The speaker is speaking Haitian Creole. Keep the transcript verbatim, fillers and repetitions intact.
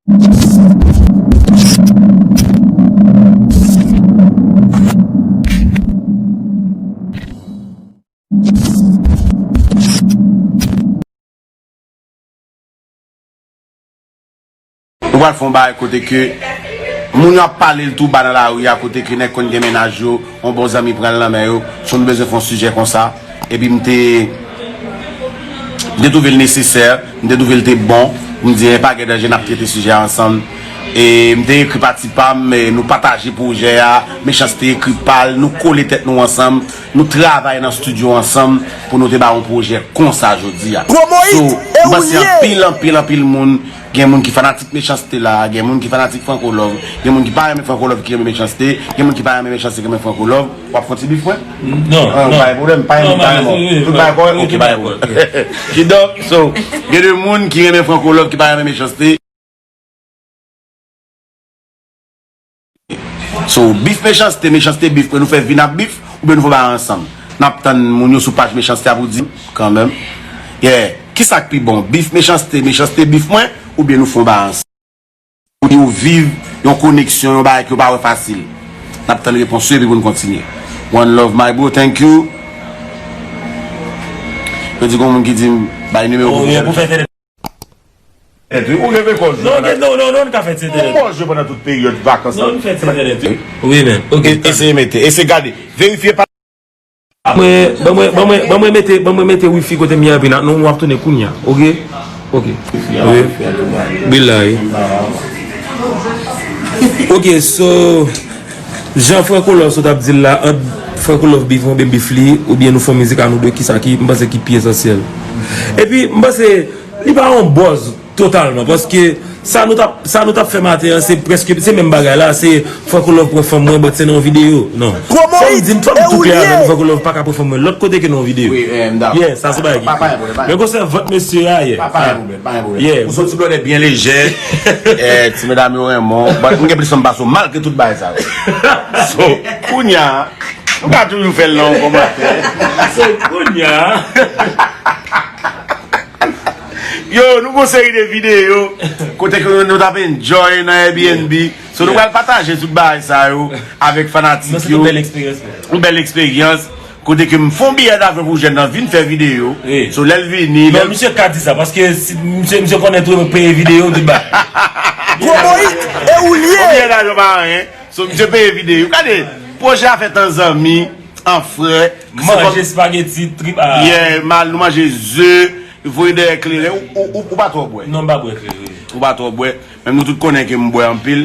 Nou pral fè yon bagay kote ke moun yo ap pale l tou ba nan lari a, kote ke nèg konn gen mennaj yo, yon bon zanmi pran l nan men yo. So nou bezwen fè yon sijè konsa. Epi m te, m te twouve l nesesè, m te twouve l te bon pou m di, pa gen danje, n ap trete sijè a ansanm. E m te ekri pati pa m, e nou pataje pwojè a, Mechanste ekri pa l, nou kole tèt nou ansanm, nou travay nan estidyo ansanm pou nou te bay yon pwojè konsa jodi a. So, m panse anpil, anpil, anpil moun, gen moun ki fanatik Mechanste la, gen moun ki fanatik Franco Love, gen moun ki pa renmen Franco Love ki renmen Mechanste, gen moun ki pa renmen Mechanste ki renmen Franco Love. W ap fè yon ti bif mwen? Non, non. Pa gen pwoblèm, pa gen pwoblèm. Tout bagay kòrèk? Ok, pa gen pwoblèm. Kidonk, so, gen de moun ki renmen Franco Love ki pa renmen Mechanste. So, bif Mechanste, Mechanste bif, nou fè vin ap bif, oubyen nou fè bagay ansanm? N ap tann moun yo sou paj Mechanste a pou di kanmenm. Yeah, kisa k pi bon? Bif Mechanste, Mechanste bif mwen, oubyen nou fè yon bagay ansanm? Pou yo viv yon koneksyon, yon bagay ke yo pa wè fasil. N ap tann repons yo epi pou n kontinye. One love, my bro, thank you. Yo di gon moun ki di m bay nimewo pou fè tèt wi, ou gen men kòz. Non, gen, non, non, non, nou ka fè ti entènèt. Ou manje pandan tout peryòd vakans lan. Non, nou fè ti entènèt wi. Wi, men. Ok, eseye mete, eseye gade. Verifye pa. Mwen, ban mwen, ban mwen, ban mwen mete, ban mwen mete wifi kote m ye a, epi n a, nou, w ap tounen kounye a, ok? Ok. Wi. Bilahi. Ok, so, jan Franco Love sot ap di l la, ant Franco Love bif mwen oubyen bif li, oubyen nou fè yon mizik a nou de, kisa ki, m panse ki pi esansyèl. Epi, m panse, li pa yon buzz totalman, paske sa nou t ap, sa nou t ap fè maten an, se prèske, se menm bagay la, se Franco Love pran fanm mwen, but se nan yon videyo. Non. Fò m di n, fò m tou klè avè nou, Franco Love pa ka pran fanm mwen lòt kote ke nan yon videyo. Wi, eh, m dakò. Yeah, sa se yon bagay ki klè. Men konsènan vant mesye a, yeah. Pa, pa gen pwoblèm, pa gen pwoblèm. Yeah. Ou se yon ti blòdè byen lejè. Eh, ti medam yo renmen w. But m gen plis fanm pase w malgre tout bagay sa yo. So, kounye a, nou ka toujou fè l nan yon kòmantè. So, kounye a. Yo, nou gon seri de videyo kote ke nou, nou t ap enjoy nan Airbnb. So, nou pral pataje tout bagay sa yo avèk fanatik yo. Yon bèl eksperyans. Yon bèl eksperyans. Kote ke m fè yon biyè davyon pou jèn nan vin fè videyo. So, lè l vini, lè l... Non, misye ka di sa, paske si, misye, misye konnen tou, mwen peye videyo, tout bagay. Komoyit, e ou l ye? Yon biyè davyon pa anyen. So, misye peye videyo. Gade, pwojè a fèt an zanmi, an frè. Manje espageti, trip a. Yeah, mal, nou manje ze, voye dèyè kleren. Ou, ou, ou, ou pa twò bwè? Non, m pa bwè kleren. Ou pa twò bwè. Menm nou tout konnen ke m bwè anpil.